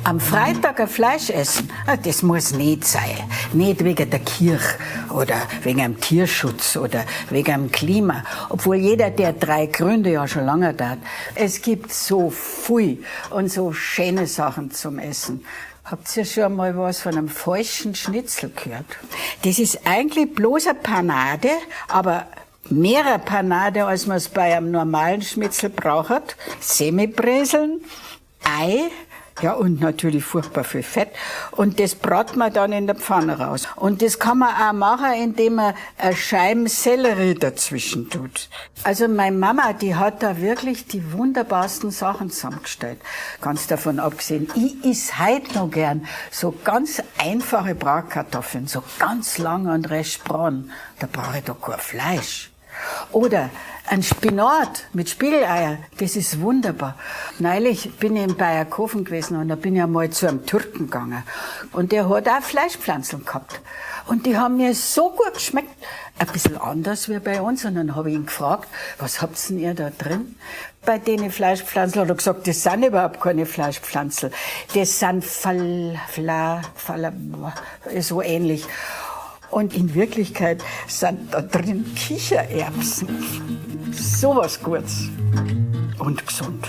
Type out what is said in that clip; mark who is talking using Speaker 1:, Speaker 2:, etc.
Speaker 1: Am Freitag a Fleisch essen, ah, des muass ned sei. Ned wege der Kirch oder wege am Tierschutz oder wege am Klima. Obwohl jeder der drei Gründe ja scho lange tat. Es gibt so vui und so schene Sachen zum Essen. Habts ihr scho amal was von am falschen Schnitzel ghört? Des is eigentlich bloß a Panade, aber mehra Panade, als man's bei am normalen Schnitzel brauchat. Semmelbreseln, Ei, ja, und natürlich furchtbar viel Fett. Und des brat ma dann in der Pfanne raus. Und des kann ma aa macha, indem ma a Scheibn Sellerie dazwischen tut. Also mei Mama, die hat da wirklich die wunderbarsten Sachen zammgstellt. Ganz davon abgesehen, i iss heit no gern so ganz einfache Bratkartoffeln, so ganz lang und recht braun. Da brauch i doch koa Fleisch. Oder ein Spinat mit Spiegeleier, des is wunderbar. Neulich bin i in Bayerkofen gwesen und da bin i amal zu am Türken ganga. Und der hat aa Fleischpflanzln ghabt. Und die ham mir so guat gschmeckt. A bissl anders wia bei uns. Und dann hab i ihn gfragt: „Was habt's denn ihr da drin bei dene Fleischpflanzl?“ Hat er gsagt, des san überhaupt koane Fleischpflanzl. Des san Fal, Fla, Fala, so ähnlich. Und in Wirklichkeit san da drin Kichererbsen. So was Guats. Und gsund.